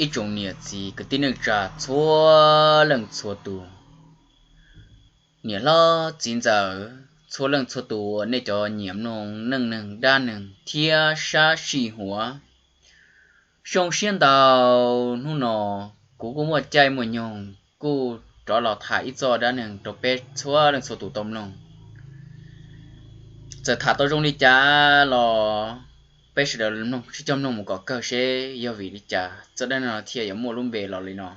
Ib tsoom niam txiv kwv tij neej tsa txhua leej txhua tus, niam hlob txiv ntxawm txhua leej txhua tus uas nej cov nyiam mloog neej neeg dab neeg thiab sab sij huav, zoo siab ntau. Hnub no kuv kuj muaj caij muaj nyoog kuj rov los tham ib txoj dab neeg rau peb txhua leej txhua tus tau mloog. Txawm tham tau zoo li cas los peb sawv daws mloog sib cog mloog mus kom kawg seb yog vim li cas txoj dab neeg no thiaj yuav muaj lub npe los li no.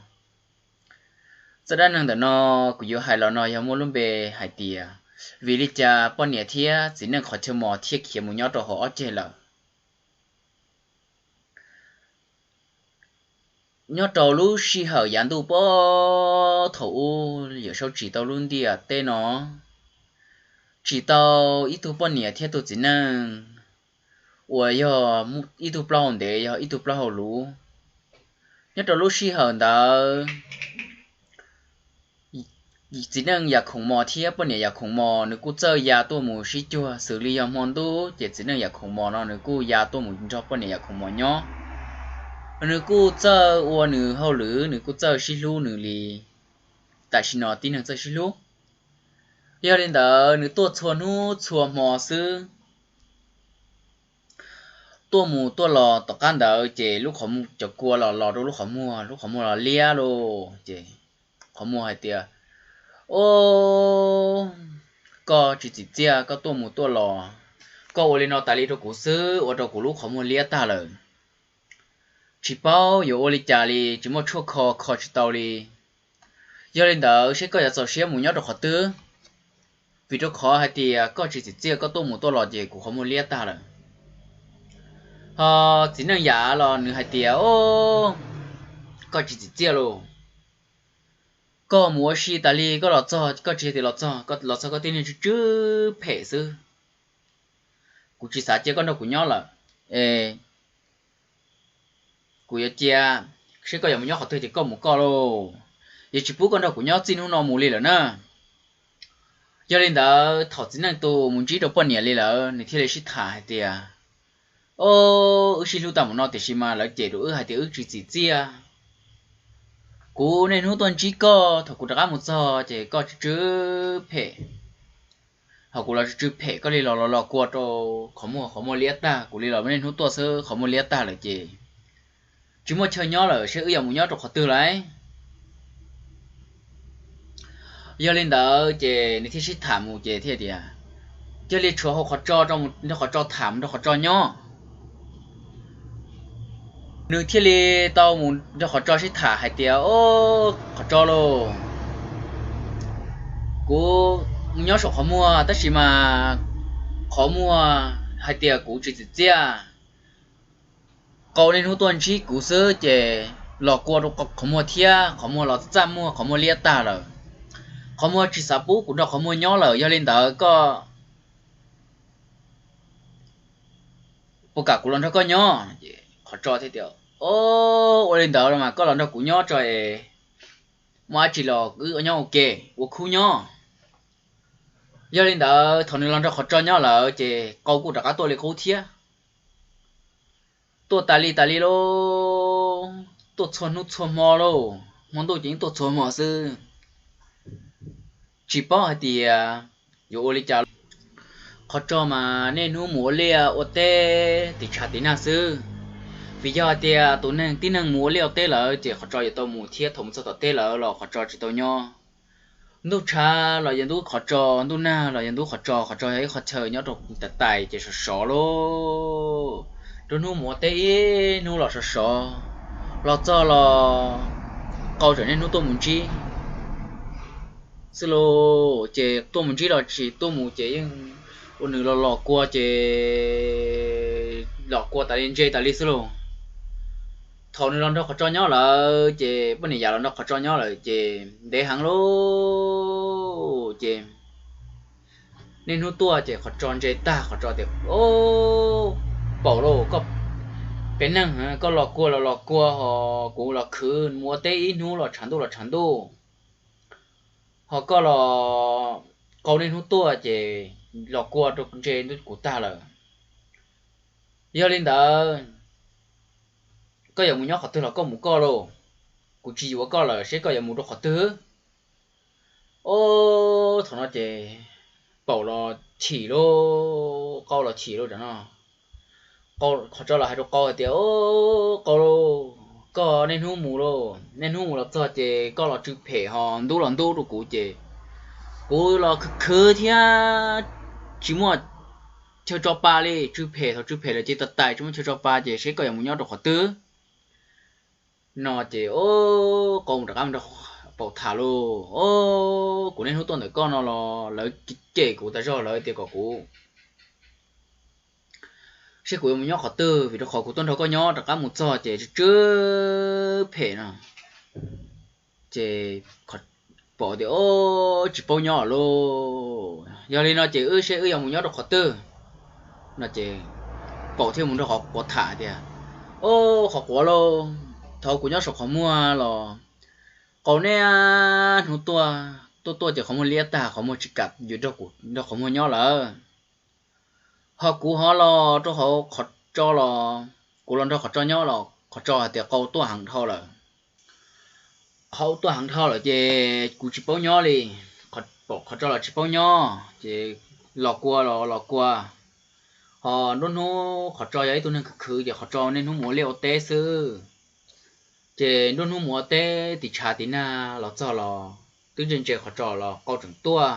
Txoj dab neeg ntawm no kuv yuav hais los no yog muaj lub npe hais tias vim li cas poj niam thiab txiv neej qhov chaw mos thiaj khiav mus nyob rau hauv ob ceg lawm. Nyob rau lub sij hawm yav ntuj pob thaum ub Yawm Saub tsim tau lub ntiaj teb no, tsim tau ib tug poj niam thiab tug txiv neej uas yog ib tug plaub hau ntev yog ib tug plaub hau luv. Nyob rau lub sij hawm ntawd txiv neej yam khoom mos thiab poj niam yam khoom mos nws kuj txawj ya tuaj mus sib cuag, xws li yog hmo ntuj ces txiv neej yam khoom mos no nws kuj ya tuaj mus nrog poj niam yam khoom mos nyob. Nws kuj txawj ua nws hauj lwm, nws kuj txawj sib hlub nws li tam sim no tib neeg txawj sib hlub. Yog li ntawd nws tuaj txhua hnub txhua hmo xwb. Tuaj mus tuaj los tom qab ntawd ces lub qhov muag, cov kua los los rau lub qhov muag, lub qhov muag los liab lauj. Ces qhov muag hais tias, Ob, koj tsis txim txiaj koj tuaj mus tuaj los, koj ua li no tas li rau kuv xwb ua rau kuv lub qhov muag liab tag lawm. Tsis paub yuav ua li cas li, tsis muaj tshuaj kho, kho tsis tau li. Yog li ntawd seb koj yuav txaus siab mus nyob rau qhov twg, vim rau qhov hais tias koj tsis txim txiaj koj tuaj mus tuaj los ces kuv qhov muag liab tag lawm. Ho txiv neej yam los nws hais tias, Ob, koj tsis txim txiaj lauj. Koj mus ua si tas li koj los txog, koj tsis tias los txog, los txog koj tib neeg tsw tsw phem xwb. Kuv tsis xav cia koj nrog kuv nyob lawm es kuv yuav cia, seb koj yuav mus nyob qhov twg ces koj mus koj lauj. Yuav tsis pub koj nrog kuv nyob txij hnub no mus li lawm na. Yog li ntawd thaum txiv neej tus mus ntsib rau poj niam li lawm nws thiaj li sib tham hais tias, Ob, wb sib hlub tag mus no tiam sis mas lawv cem rau wb hais tias wb tsis txim txiaj. Kuv niaj hnub tuaj ntsib koj, thaum kuv rov qab mus txog ces koj tsw tsw phem, ho kuv los tsw tsw phem, koj li los los los kua rau qhov muag, qhov muag liab tag, kuv li los niaj hnub tuaj xwb qhov muag liab tag lawm ces tsis muaj chaw nyob lawm, seb wb yuav mus nyob rau qhov twg lawm. Yog li ntawd ces nws thiaj sib tham mus ces thiaj tias, Cia li tshuav hauv qhov tso, nrog qhov tso tham, nrog qhov tso nyob. Nws thiaj li tau mus nrog qhov tso sib tham hais tias, Ob, qhov tso lauj, kuv nyob saum qhov muag tab sis mas qhov muag hais tias kuv tsis txim txiaj. Qau niaj hnub tuaj ntsib kuv xwb ces los kua rau qhov muag thiab, qhov muag los txaj muag, qhov muag liab tag lawm. Qhov muag tsis xav pub kuv nrog qhov muag nyob lawm, yog li ntawd koj puas kam kuv los nrog koj nyob? Qhov tso thiaj tias, Ob, ua li ntawd los mas koj los nrog kuv nyob tso es muaj dab tsi los wb nyob ua ke, ua khub nyob. Yog li ntawd thaum nws los nrog qhov tso nyob lawm ces qau kuj rov qab tuaj li qub thiab. Tuaj tas li tas li lauj, tuaj txhua hnub txhua hmo lauj, hmo ntuj ces yeej tuaj txhua hmo xwb. Tsis paub hais tias yuav ua li cas. Qhov tso mas niaj hnub mus ua liaj ua teb tim tshav tim nag xwb, vim yog hais tias tus neeg tib neeg mus ua liaj ua teb lawm ces qhov tso yuav tau mus thiab, thaum mus txog tom teb lawm los qhov tso tsis tau nyob. Ntuj tshav los yog ntub qhov tso, ntuj nag los yog ntub qhov tso, qhov tso yog ib qhov chaw nyob rau tais tais ces sov sov lauj. Nruab hnub mus ua teb ib hnub los sov sov, los txog los qau tseem niaj hnub tuaj mus ntsib xwb lauj. Ces tuaj mus ntsib los tsis tuaj mus ces yeej ua nws los los kua ces los kua tas li ntse tas li xwb lauj. Thaum nws los nrog qhov tso nyob lawm ces poj niam yam los nrog qhov tso nyob lawm ces ntev heev lauj ces niaj hnub tuaj ces qhov tso ntse tag, qhov tso tias, Paum lauj, koj pem neeg koj los kua los los kua ho kuv los khwv mus ua teb ib hnub los tshav ntuj los tshav ntuj, ho koj los qau niaj hnub tuaj ces los kua rau ntse ntuj kuv tag lawm. Yog li ntawd koj yuav mus nyob qhov twg los koj mus koj lauj, kuv tsis yuav koj lawm, seb koj yuav mus rau qhov twg. Ob, thaum no ces Paum los chim lauj, Qau los chim lauj. Tam no Qhov Tso los hais rau Qau hais tias, Ob, Qau lauj, koj niaj hnub mus lauj, niaj hnub mus los txog ces koj los tsw phem ho ntub los ntub rau kuv ces kuv los khwv khwv thiab tsis muaj chaw tso pa li, tsw phem thaum tsw phem lawm ces tais tais tsis muaj chaw tso pa ces seb koj yuav mus nyob rau qhov twg. No ces ob, Qau mus rov qab mus nrog Paum tham lauj, Ob, kuv niaj hnub tuaj ntawm koj no los lawv cem kuv tas zog, lawv tias kom kuv seb kuv yuav mus nyob qhov twg, vim rau qhov kuv tuaj nrog koj nyob rov qab mus txog ces tsw phem no. Ces Paum tias, Ob, tsis paub nyob lauj, yog li no ces wb seb wb yuav mus nyob rau qhov twg. No ces Paum thiaj mus nrog Qhov Quav tham tias, Ob, Qhov Quav lauj, thaum kuv nyob saum qhov muag los Qau niaj hnub tuaj tuaj tuaj ces qhov muag liab tag, qhov muag tsis kam yuav nrog kuv nrog qhov muag nyob lawm. Ho kuv ho los rau hauv Qhov Tso los kuv los nrog Qhov Tso nyob los Qhov Tso hais tias Qau tuaj heev dhau lawm, Qau tuaj heev dhau lawm ces kuv tsis paub nyob li. Qhov Tso los tsis paub nyob ces los kua los los kua. Ho nruab hnub Qhov Tso yog ib tug neeg khwv khwv ces Qhov Tso niaj hnub mus ua liaj ua teb xwb. Ces nruab hnub mus ua teb tiv tshav tiv nag los txog los twb ntse ntse Qhov Tso los Qau tseem tuaj.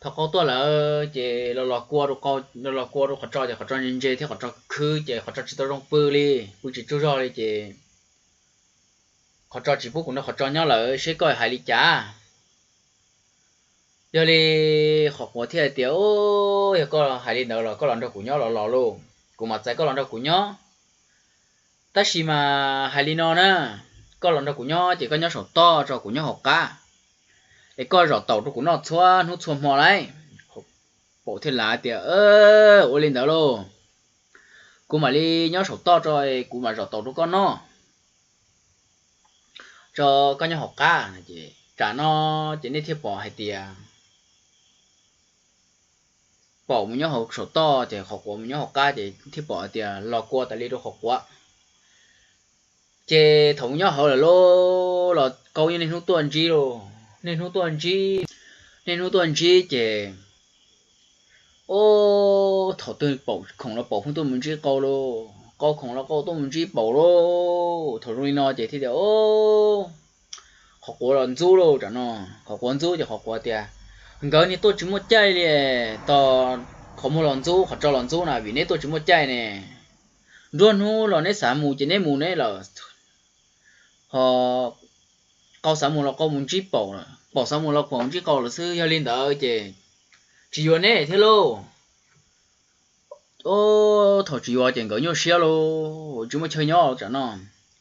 Thaum Qau tuaj lawm ces los los kua rau Qau, los los kua rau Qhov Tso ces Qhov Tso ntse ntse thiab Qhov Tso khwv ces Qhov Tso tsis tau zoo pw li, pw tsis tsaug zog li ces Qhov Tso tsis pub kuv nrog Qhov Tso nyob lawm, seb koj hais li cas. Yog li Qhov Quav thiaj hais tias, Yog koj hais li ntawd los koj los nrog kuv nyob los los lauj, kuv mam txais koj los nrog kuv nyob. Tab sis mas hais li no na, koj los nrog kuv nyob ces koj nyob saum toj tso, kuv nyob hauv qab, es koj zom taum rau kuv noj txhua hnub txhua hmo lauj. Paum thiaj lav tias, Ua li ntawd lauj, kuv mam li nyob saum toj tso, kuv mam zom taum rau koj noj tso, koj nyob hauv qab. Tsam no ces nej thiaj pom hais tias Paum mus nyob hauv saum toj ces Qhov Quav mus nyob hauv qab ces thiaj pom hais tias los kua tas li rau Qhov Quav. Ces thaum mus nyob hauv lawm lauj los Qau yeej niaj hnub tuaj ntsib lauj, niaj hnub tuaj ntsib, niaj hnub tuaj ntsib ces ob, thaum twg Paum khoom los Paum pheej tuaj mus ntsib Qau lauj, Qau khoom los Qau tuaj mus ntsib Paum lauj. Thaum zoo li no ces thiaj tias, Qhov Quav los ntxub lauj. Tsam no Qhov Quav ntxub ces Qhov Quav tias, Nkawd niag tuaj tsis muaj caij li, tos Qhov Muag los ntxub, Qhov Tso los ntxub na, vim neb tuaj tsis muaj caij ne. Nruab hnub los neb xav mus ces neb mus neb lawm, ho Qau xav mus los Qau mus ntsib Paum lawm, Paum xav mus los Paum mus ntsib Qau lawm xwb. Yog li ntawd ces tsis yuav neb thiab lauj. Ob, thaum tsis yuav ces nkawd nyuaj siab lauj, tsis muaj chaw nyob. Tsam no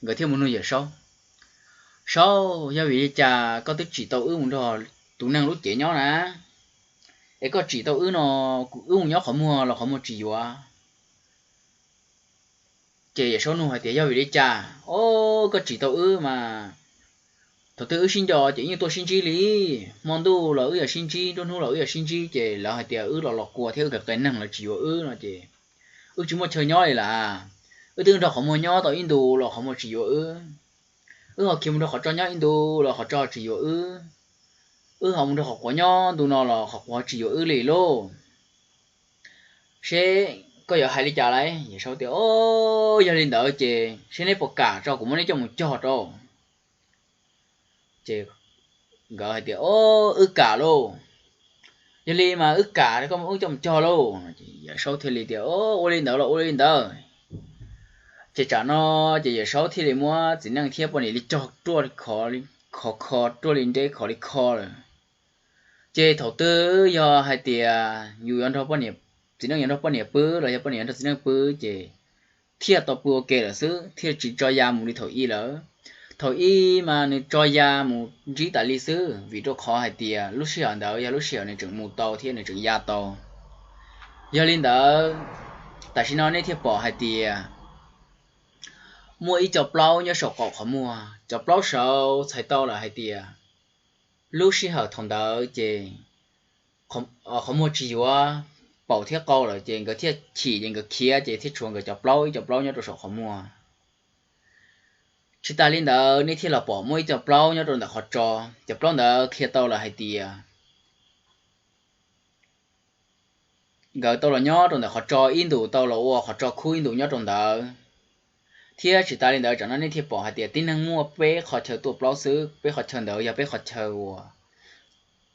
nkawd thiaj mus nug Yawm Saub, Saub, yog vim li cas koj twb tsim tau wb mus nrog tus neeg lub cev nyob na, es koj tsim tau wb no, wb mus nyob Qhov Muag los Qhov Muag tsis yuav? Ces Yawm Saub nug hais tias, Yog vim li cas? Ob, koj tsim tau wb mas thaum twg wb sib nco ces wb yeej tuaj sib ntsib li, hmo ntuj los wb yog sib ntsib, nruab hnub los wb yog sib ntsib, ces lawv hais tias wb los los kua thiab wb qias qias neeg lawv tsis yuav wb no ces wb tsis muaj chaw nyob li lawm. Wb twb nrog Qhov Muag nyob tau ib ntus los Qhov Muag tsis yuav wb, wb ho khiav mus nrog Qhov Tso nyob ib ntus los Qhov Tso tsis yuav wb, wb ho mus nrog Qhov Quav nyob ntu no los Qhov Quav tsis yuav wb li lauj. Seb koj yuav hais li cas lauj? Yawm Saub tias, Ob, yog li ntawd ces seb neb puas kam tso kuv muab neb coj mus cog rau. Ces nkawd hais tias, Ob, wb kam lauj. Yog li mas wb kam, koj muab wb coj mus cog lauj. Yawm Saub thiaj li tias, Ua li ntawd los ua li ntawd. Ces tsam no ces Yawm Saub thiaj li muab txiv neej thiab poj niam li cog ruaj khov kho, ruaj li nreb khov li kho lawm. Ces thaum twg yog hais tias yus yuav nrog poj niam, txiv neej yuav nrog poj niam pw los yog poj niam yuav nrog txiv neej pw ces thiaj tau pw ua ke lawm xwb, thiaj tsis tso ya mus li thaum ub lawm. Thaum ub mas nws tso ya mus ntsib tas li xwb, vim rau qhov hais tias lub sij hawm ntawd yog lub sij hawm nws tseem mus tau thiab nws tseem ya tau. Yog li ntawd, tam sim no nej thiaj pom hais tias muaj ib co plaub nyob saum qaum qhov muag, cov plaub saud txhais tau lawm hais tias lub sij hawm thaum ntawd ces qhov muag tsis yuav Paum thiab Qau lawm ces nkawd thiaj chim ces nkawd khiav ces thiaj tshuav nkawd cov plaub ib co plaub nyob rau saum qhov muag. Tsis tas li ntawd nej thiaj los pom muaj ib co plaub nyob rau ntawm qhov tso. Cov plaub ntawd qhia tau lawm hais tias nkawd tau los nyob rau ntawm qhov tso ib ntus, tau los ua qhov tso khub ib ntus nyob rau ntawd. Thiab tsis tas li ntawd tsam no nej thiaj pom hais tias tib neeg muaj peb qhov chaw tuaj plaub xwb, peb qhov chaw ntawd yog peb qhov chaw uas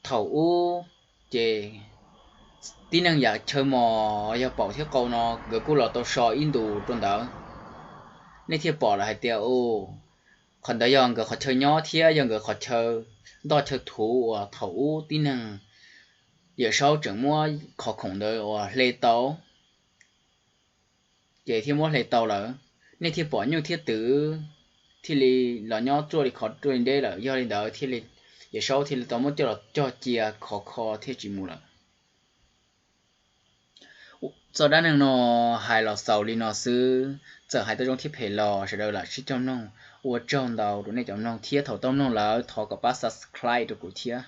thaum ub ces tib neeg yam chaw mos yog paum thiab qau no nkawd kuj los tau so ib ntus rau ntawd. Nej thiaj pom lawm hais tias qhov ntawd yog nkawd qhov chaw nyob thiab yog nkawd qhov chaw ntoj chaw thuv uas thaum ub tib neeg Yawm Saub tseem muab qhov khoom ntawd uas hle tau, ces thiaj muab hle tau lawm. Nej thiaj pom nyuj thiab twm thiaj li los nyob ruaj li qhov ruaj li deb lawm. Yog li ntawd thiaj li Yawm Saub thiaj li tau muab coj los cog cia khov kho thiaj tsis mus lawm. Txoj dab neeg no hais los xaus li no xwb, txawm hais tau zoo thiab phem los sawv daws lam sib cog mloog. Ua tsaug ntau rau nej cov mloog thiab thaum tau mloog lawm thov kom pab subscribe rau kuv thiab.